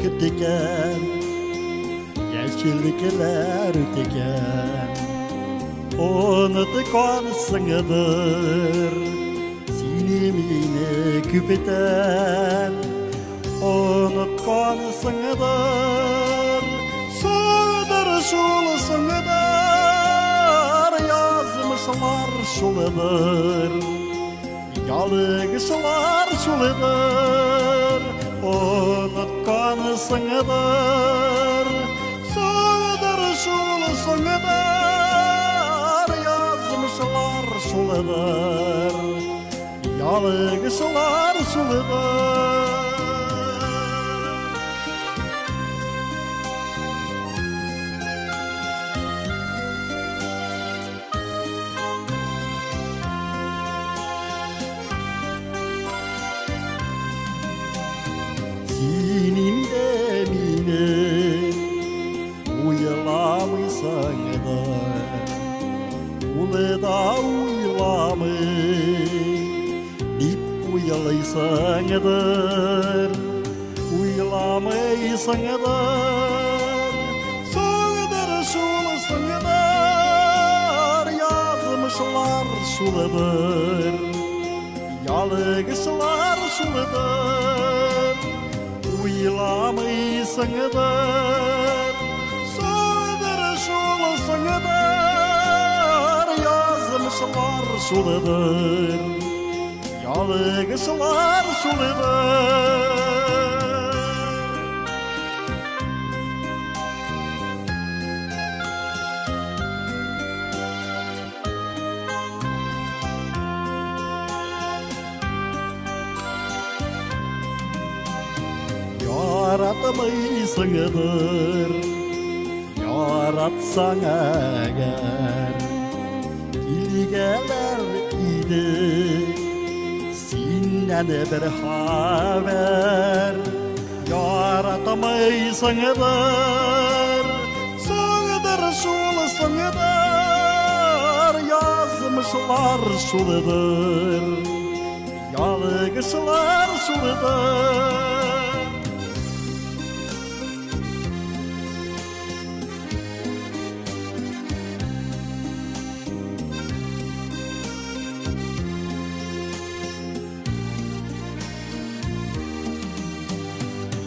Көтекән, яшеллекләр үтекән. Оныткансыңдыр сине мине күптән. Оныткансыңдыр, соңдыр шул соңдыр, язмышлар шулыдыр, ялгышлар шулыдыр. Оныткансыңдыр, соңдыр шул соңдыр, язмышлар шулыдыр, ялгышлар шулыдыр. Син инде мине уйламыйсыңдыр, ул да уйламый дип уйлыйсыңдыр, уйламыйсыңдыр. Соңдыр шул соңдыр, язмышлар шулыдыр, ялгышлар шулыдыр. Уйламыйсыңдыр, соңдыр шул соңдыр, язмышлар шулыдыр, ялгышлар шулыдыр. Яратмыйсыңдыр, яратсаң әгәр, килгәләр иде синнән бер хәбәр. Яратмыйсыңдыр, соңдыр шул соңдыр, язмышлар шулыдыр, ялгышлар шулыдыр.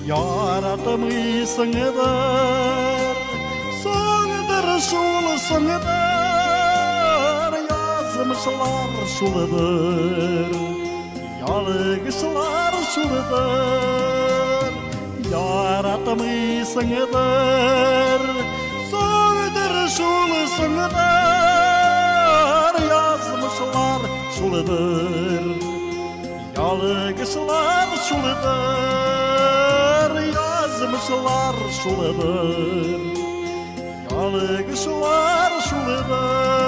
Яратмыйсыңдыр, соңдыр шул соңдыр, язмышлар шулыдыр, ялгышлар шулыдыр. Яратмыйсыңдыр, соңдыр шул соңдыр, язмышлар шулыдыр, ялгышлар шулыдыр, язмышлар шулыдыр, ялгышлар шулыдыр.